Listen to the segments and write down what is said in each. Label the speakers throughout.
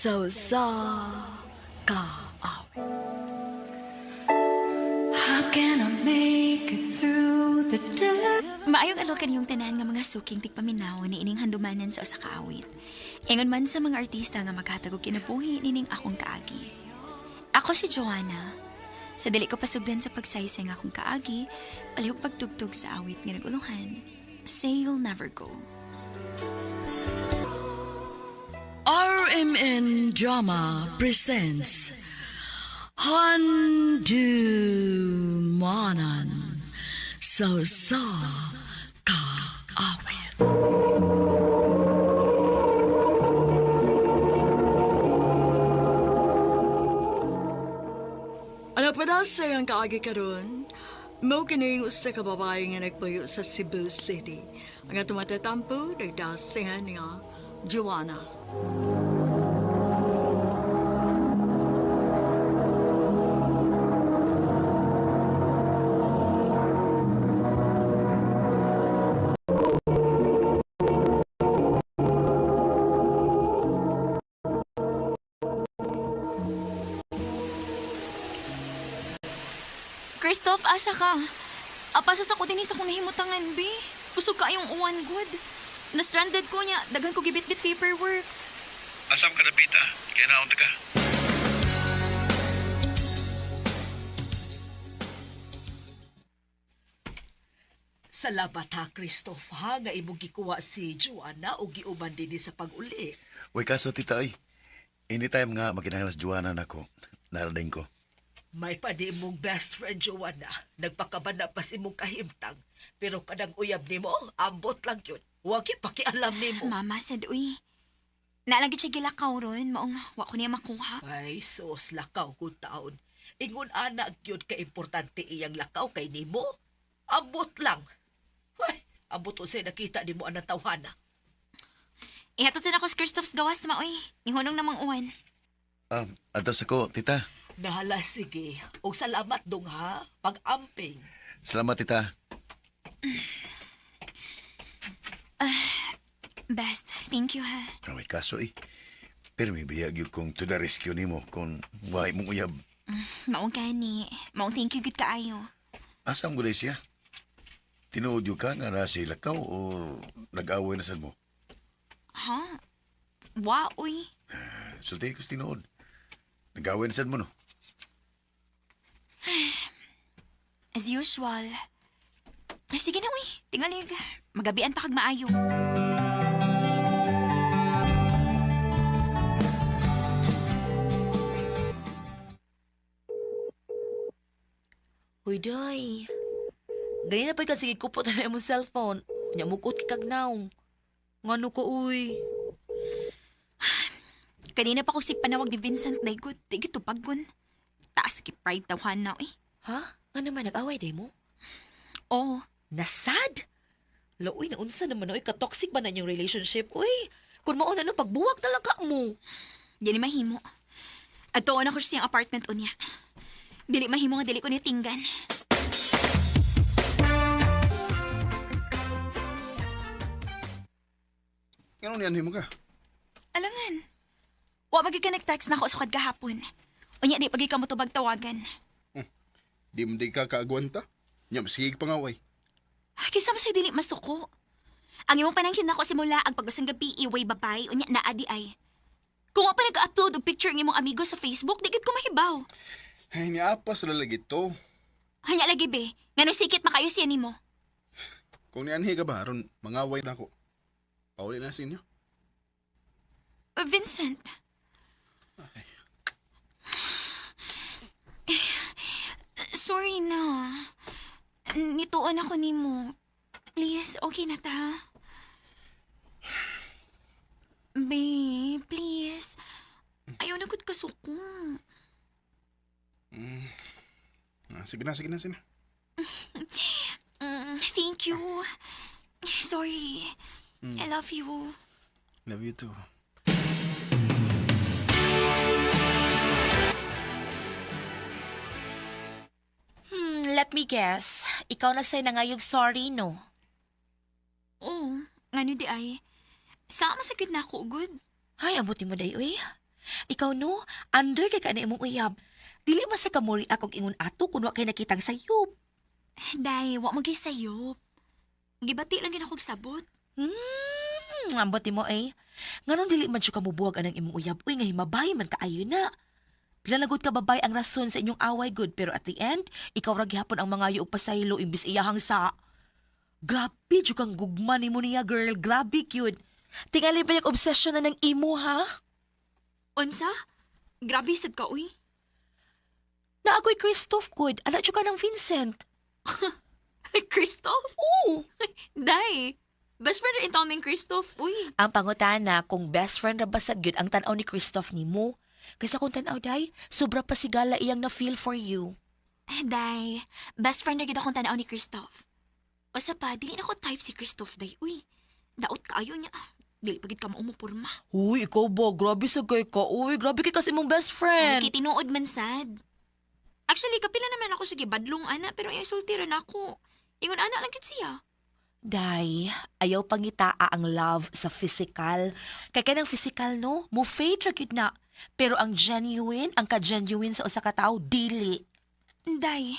Speaker 1: Sa usa ka awit.
Speaker 2: How can I make it through the day?
Speaker 3: Maayong adlaw kaniyong tanan nga mga suking tigpaminaw ni ining handumanan sa usa ka awit. Ingon man sa mga artista nga maghatag og kinabuhi nining akong kaagi. Ako si Joanna. Sa dili ko pasugdan sa pagsaysay nga akong kaagi, palihog pagtugtog sa awit nga nagulungan, Say You'll Never Go.
Speaker 1: RMN Drama presents Handumanan sa usa ka awit. Ano pa na sa iyang kaagi karon? Mao kini usa ka babae nga nagpuyo sa Cebu City. Ang atong matatampo, nagdasihan nga Joanna.
Speaker 3: Christoph, asa ka? Apasa sa ko dinhi sa kong nahimutangan, be. Busog ka yung uwan, good. Na-stranded ko niya. Daghan ko gibit-bit paperworks.
Speaker 4: Asam ka na, Pita? Kaya naunta ka.
Speaker 5: Salamat ha, Christoph, ha, nga imong gikuha si Joanna o giuban dinhi sa pag-uli.
Speaker 6: Uy, kaso tita ay, anytime nga makinahanglan sa Joanna nako, narating ko.
Speaker 5: May pa di imong best friend, Joanna. Nagpakabana pas imong kahimtang. Pero kanang uyab nimo, ambot lang yun. Huwag pakialam nimo.
Speaker 3: Mama said, uy. Naalagi siya gilakaw ron, maong wa ko niya makuha.
Speaker 5: Ay, sus, lakaw ko taon. Ingon anak yun ka-importante iyang lakaw kay nimo. Ambot lang. Ay, ambot unsay nakita nimo anang tawhana.
Speaker 3: Ihatod sa nako si Christoph's gawas, maoy. Nihunong namang uwan.
Speaker 6: Ah, atos ako, tita.
Speaker 5: Nahala, sige. Og salamat dong ha, pag-amping.
Speaker 6: Salamat, tita.
Speaker 3: Best, thank you ha.
Speaker 6: Uy, kaso eh. Pero may biyag yun kung to the rescue nimo kung wahay mong uyab.
Speaker 3: Maong gani. Maong thank you good kaayo.
Speaker 6: Asa ang gulay siya? Tinuod yun ka nga na si Lakaw o nag-away na sad mo?
Speaker 3: Ha? Wa, uy.
Speaker 6: Sulti ko sa tinuod. Nag-away na sad mo, no?
Speaker 3: As usual. Ay, sige na, uy. Tingalig. Magabian pa kag maayo.
Speaker 7: Hoy, day. Ganyan na pa'y ka, sige kupot na imong cellphone. Nya mukot kag naong. Ngano ko, uy.
Speaker 3: Kanina pa ko si panawag ni Vincent Daygot. Di gito paggon. Taas ki pride tawhan na, uy.
Speaker 7: Ha? Nga naman, nag-away day mo?
Speaker 3: Oo.
Speaker 7: Nasad? La, uy, naunsa naman, uy. Katoxic ba na inyong relationship, uy? Kung mauna no, pagbuwag na lang ka mo.
Speaker 3: Dili mahimo. At tuon ako siya siyang apartment unya. Dili mahimo nga dili ko niya tinggan.
Speaker 8: Ano niyan mo ka?
Speaker 3: Alangan. Wa magi ka nag-text na ako sukad gahapon. Unya di pagi ka mo tubag tawagan.
Speaker 8: Di mo di ka kaagwanta? Nya, masigig pangaway.
Speaker 3: Ay, kaysa masay dili masuko. Ang imong panangkin nako simula ang pagusang gabi iway babay unya naa di ay. Kung wa pa nag-upload og picture ang imong amigo sa Facebook, di gid ko mahibaw.
Speaker 8: Ay, niapas na lagi to.
Speaker 3: Hanya lagi be, ngano sikit makayo siya nimo.
Speaker 8: Kung nianhi ka ba, aron mangaway na ako. Pauli na sa inyo.
Speaker 3: Vincent. Eh, sorry na. Nituon ako nimo. Please, okay na ta. Babe, please. Ayaw na gud kasuko.
Speaker 8: Ah, sige na, sige na, sige na.
Speaker 3: Thank you. Sorry. I love you.
Speaker 8: Love you too.
Speaker 7: Let me guess. Ikaw na sa'yo nangayog sorry, no?
Speaker 3: Oo, ngano di ay. Sama sa gid na ako, good.
Speaker 7: Ay, abuti mo day, uy. Ikaw no, under kay ka na imong uyab. Dili man sa kamuri akong ingon ato kun wa kay nakitang sayop.
Speaker 3: Day, wa mo gyud sayop. Gibati lang gyud akong sabot.
Speaker 7: Ambot nimo eh. Nganong dili man jud ka mubuwag anang imong uyab uy nga himabay man kaayo na. Pila na gud ka babay ang rason sa inyong away good pero at the end, ikaw ra gihapon ang mangayo og pasaylo imbis iyahang sa. Grabe jud kang gugma nimo niya girl, grabe cute. Tingali ba yung obsession na ng imo ha?
Speaker 3: Unsa? Grabe sad ka uy.
Speaker 7: Na ako'y Christoph good, ala jud ka ng Vincent.
Speaker 3: Christoph?
Speaker 7: Oo.
Speaker 3: Day, best friend rin taon Christoph. Uy.
Speaker 7: Ang pangutana kung best friend ra ba sad gyud ang tan-aw ni Christoph nimo. Kaysa kung tan-aw day, sobra pa sigala iyang na-feel for you.
Speaker 3: Eh, Day, best friend ra gyud akong tan-aw ni Christoph. Usa pa, dili na ko type si Christoph, day. Uy, daot kaayo niya. Dili pa gid ka maumupurma.
Speaker 7: Uy, ikaw ba? Grabe sa kay ka. Uy, grabe kay kasi mong best
Speaker 3: Ay,
Speaker 7: friend.
Speaker 3: kay tinuod man sad. Actually, kapila naman ako sige badlong ana, pero ay sulti ra nako. Ingon ana lang gid siya.
Speaker 7: Day, ayaw pangitaa ang love sa physical. Kay kanang physical, no? Mo fade ra gyud na. Pero ang genuine, ang ka-genuine sa usa ka tawo, dili.
Speaker 3: Day.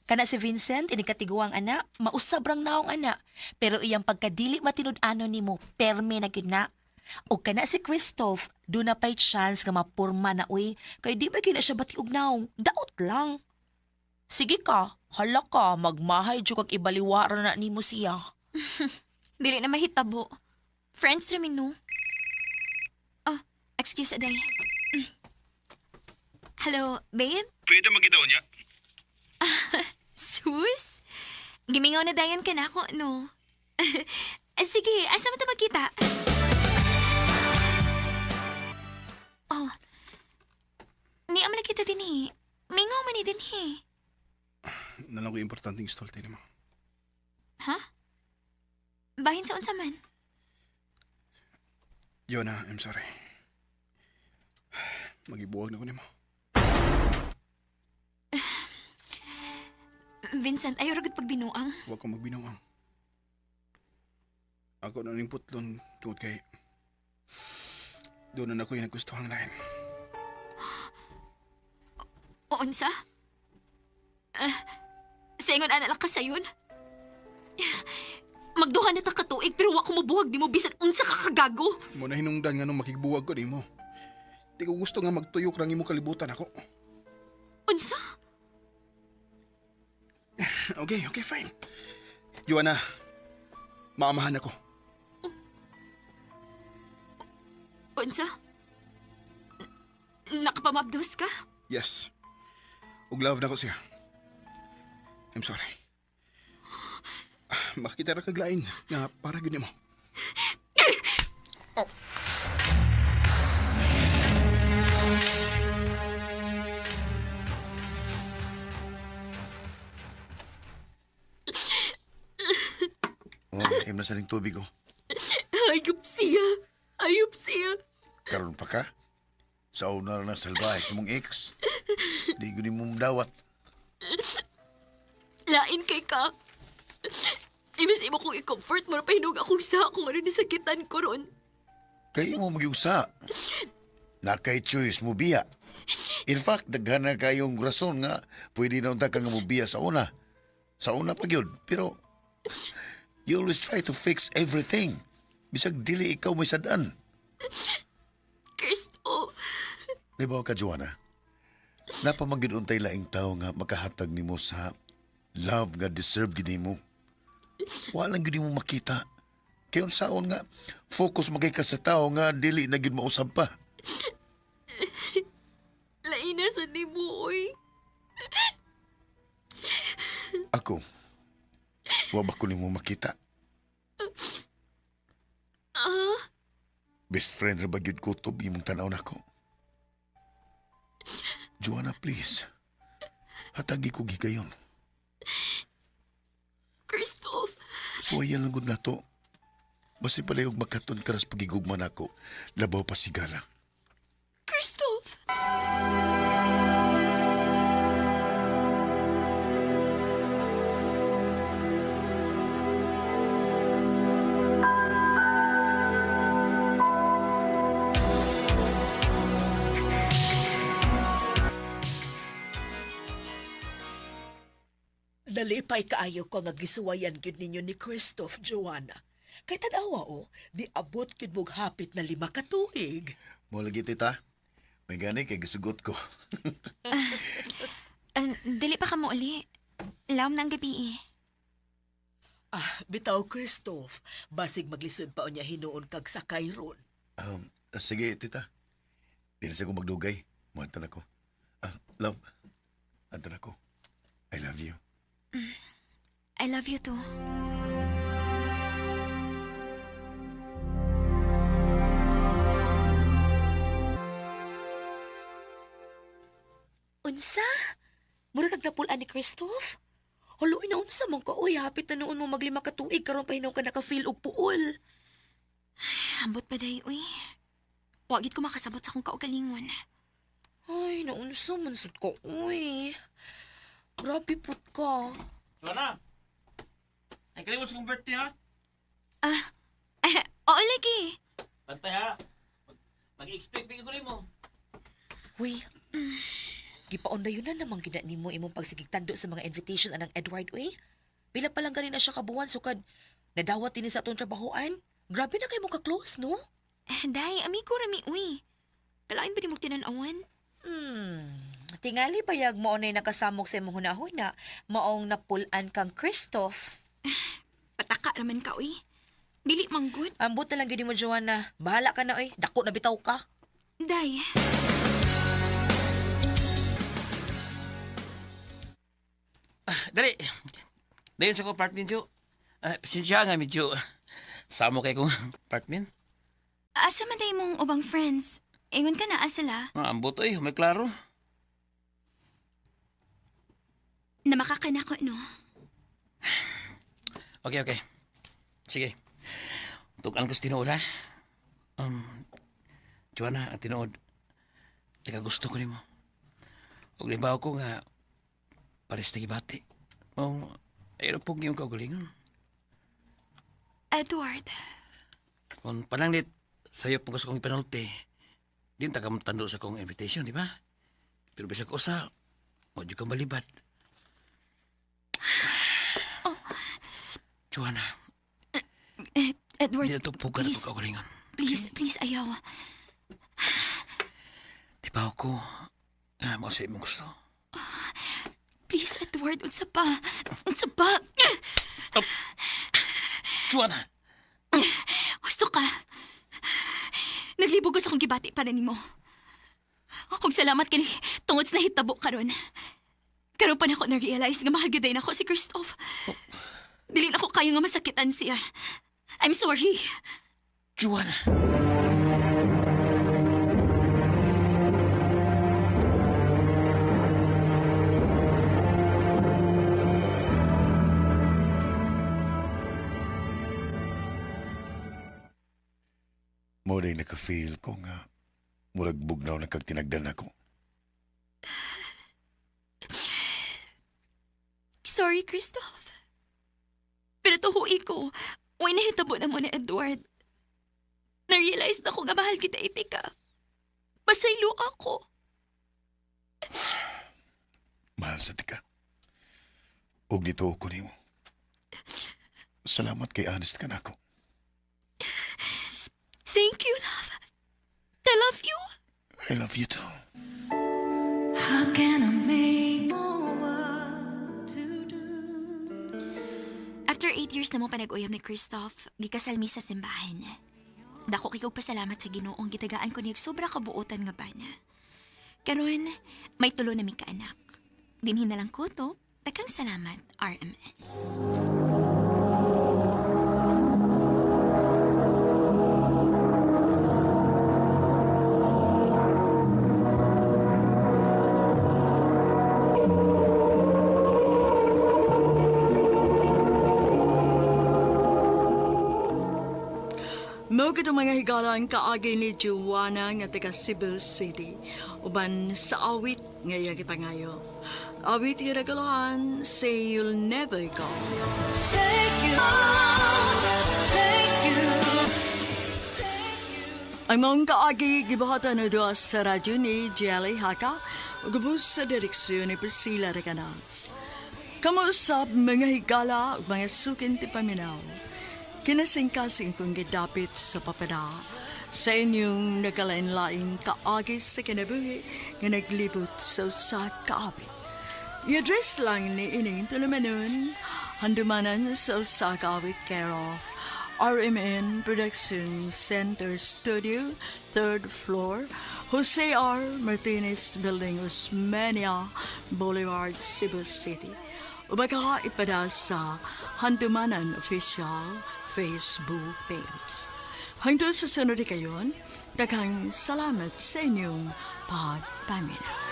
Speaker 7: Kana si Vincent, inikatiguang ana, mausab rang naong ana. Pero iyang pagkadili matinud-ano nimo, perme na gyud na. O kana si Christoph, do na pa'y chance nga mapurma na uy, kay di ba gyud na siya batiog naong, daot lang. Sige ka, hala ka, magmahay jud kag ibaliwara na nimo siya.
Speaker 3: Dili na mahitabo. Friends ra mi no. Oh, excuse aday. Hello, babe?
Speaker 4: Pwede magitaw niya.
Speaker 3: Sus? Gimingaw na dayon ka na ako, no? Sige, asa mo ta magkita? Oh. Ni man kita din eh. Mingaw man ni din eh.
Speaker 8: Nalang ko importanteng istorya nimo.
Speaker 3: Ha? Bahin sa unsa man?
Speaker 8: Joanna, I'm sorry. Magibuwag na ko nimo.
Speaker 3: Vincent, ayaw ra gud pagbinuang.
Speaker 8: Huwag kong magbinuang. Ako na ning putlon tungod kay doon na ako yung nagustuhang lain.
Speaker 3: O unsa? Sa ingon ana lang ka sayon? Magduha na ta ka tuig pero wa ko mobuhag nimo bisan unsa ka kagago.
Speaker 8: Mo na hinungdan nga nung makigbuwag ko nimo. Di ko gusto nga magtuyok rang imo kalibutan ako.
Speaker 3: Unsa?
Speaker 8: Okay, okay, fine. Joanna, maamahan ako.
Speaker 3: Unsa? Nakapamabdos ka?
Speaker 8: Yes. Ug love na ko siya. I'm sorry. Makita ra kag lain nga para gyud nimo. Oh.
Speaker 6: Oh, im na sa ning tubig oh.
Speaker 1: Ayop siya. Ayop siya.
Speaker 6: Karon pa ka? Sa una na salbahe sa mong ex. Di ko ni mo dawat.
Speaker 1: Lain kay ka. Imis imo kong i-comfort mo na pahinog akong sa kung ano nisakitan ko ron.
Speaker 6: Kay mo magyusa. Nakay choice mo biya. In fact, daghan na kayong rason nga pwede na unta ka nga mobiya sa una. Sa una pa gyud. Pero you always try to fix everything. Bisag dili ikaw may sad-an.
Speaker 1: Christoph,
Speaker 6: Di ba ka, Joanna? Napamagid untay laing tao nga makahatag nimo sa love nga deserve gid nimo. Wala lang gid nimo makita. Kay unsaon nga focus magay ka sa tao nga dili na gid mausab pa.
Speaker 1: lain na sa nimo, oy.
Speaker 6: Ako, wa ba ko nimo makita? Best friend ra ba gyud ko to imong tan-aw nako? Joanna, please. Hatagi ko gigayon.
Speaker 3: Christoph,
Speaker 6: Suwayan lang gud nato. Basi palayog makaton ka ras pagigugma nako. Labaw pa sigala.
Speaker 3: Christoph!
Speaker 5: Nalipay kaayo ko nga gisuwayan gyud ninyo ni Christoph, Joanna. Kay tan-awa o, niabot gyud mog hapit na 5 ka tuig.
Speaker 6: Mo lagi tita. May gani kay gisugot ko.
Speaker 3: Dili pa ka mo uli. Lawom na ang gabi eh.
Speaker 5: Ah, bitaw Christoph, basig maglisod pa unya hinuon kag sakay ron.
Speaker 6: Um, sige tita. Di na siya ko magdugay. Muadto na ko. Ah, love. Adto na ko. I love you.
Speaker 3: I love you too.
Speaker 7: Unsa? Mura kag napulaan ni Christoph? Hulo, na unsa man ka, uy, hapit na noon mo maglima ka tuig, karon pa hinuon ka naka-feel og puol.
Speaker 3: Ambot pa day, uy. Wagit ko makasabot sa akong kaugalingon.
Speaker 7: Ay, naunsa man sud ka, uy. Grabe put ka.
Speaker 9: Joanna! Ay, kalimot sa kong birthday, ha?
Speaker 3: Ah, oo lagi.
Speaker 9: Bantay, ha? Mag-expect bigyan ko rin mo.
Speaker 7: Uy, gipaon na yun na namang gina nimo imong pagsigigtando sa mga invitation anang Edward, uy. Pila pa lang gani na siya kabuwan, sukad nadawat din sa atong trabahoan. Grabe na kay mo ka-close, no?
Speaker 3: Eh, day, amigo rami, uy. Kalain ba di mo tinanawan?
Speaker 7: Hmm, tingali bayag mo na nakasamok sa imong hunahuna, maong napulan kang Christoph.
Speaker 3: Pataka raman ka, uy. Dili man good.
Speaker 7: Ambot na lang gyud mo, Joanna. Bahala ka na, oy. Dako na bitaw ka.
Speaker 3: Day.
Speaker 9: Dali! Dayon sa kong apartment, Jo. Ah, pasensya nga, medyo samo kay kong apartment.
Speaker 3: Asa man day mong ubang friends? Ingon ka na, asa la?
Speaker 9: Ah, ambot, oy. May klaro.
Speaker 3: Na makakanako, no?
Speaker 9: Okay, okay. Sige. Tugan ko sa tinuod, ha? Um, Joanna, ang tinuod. Teka, gusto ko nimo. Ug libaw ko nga pares na gibati. O, ayun po yung kaugalingon.
Speaker 3: Edward.
Speaker 9: Kung pananglit, sa'yo po gusto kong ipanulti, di ta ka tando sa kong invitation, di ba? Pero bisag usa, mo di kang balibad. Joanna,
Speaker 3: Edward,
Speaker 9: di na ito pugan
Speaker 3: please,
Speaker 9: ako kaugalingon.
Speaker 3: please, please, ayaw.
Speaker 9: Di ba ako, nga mo sa imong gusto.
Speaker 3: Please, Edward, unsa pa? Unsa pa?
Speaker 9: Joanna!
Speaker 3: Gusto ka. Naglibog ko sa akong gibati para nimo. Ug salamat kini tungod sa nahitabo karon. Karon pa nako na-realize nga mahal gyud nako si Christoph. Dili na ko kayo nga masakitan siya. I'm sorry.
Speaker 9: Joanna!
Speaker 6: Mo day naka-feel ko nga murag bugnaw na kag tinagdan ako.
Speaker 3: Sorry, Christoph. Pero tuhui ko, uy nahitabo na mo ni Edward. Na-realize na ko nga mahal kita itika. Pasaylo ako.
Speaker 6: Mahal sa tika. Ug nito ko nimo. Salamat kay honest ka nako.
Speaker 3: Thank you, love. I love you.
Speaker 6: I love you too.
Speaker 2: How can I make what to do?
Speaker 3: After 8 years na mo panag-uyab ni Christoph, gikasal mi sa simbahan. Dako kay kog pasalamat sa Ginoong gitagaan ko niya sobra kabuotan nga bana. Karon, may tulo na mi kaanak. Dinhi na lang ko to. Daghang salamat, RMN.
Speaker 1: Mao kito, mga higala, ang kaagi ni Joanna nga taga Cebu City uban sa awit nga iyang gipangayo. Awit nga naguluhan, "Say You'll Never Go."
Speaker 2: Take you, take you.
Speaker 1: Ang maong kaagi gibuhatan na duha sa radyo ni Jelly Haka ug ubos sa direksyon ni Priscilla Recanas. Kamo usab, mga higala ug mga suking tipaminaw. Kinasingkasing kong gidapit sa papada sa inyong nagkalain-laing kaagi sa kinabuhi nga naglibot sa usa ka awit. I-address lang ni ining tulumanon, Handumanan sa Usa ka Awit, care of RMN Production Center Studio, third floor, Jose R. Martinez Building, Osmeña Boulevard, Cebu City. O baka ipada sa Handumanan Official Facebook page. Hangtod sa sunod kayon, daghang salamat sa inyong pagpaminaw.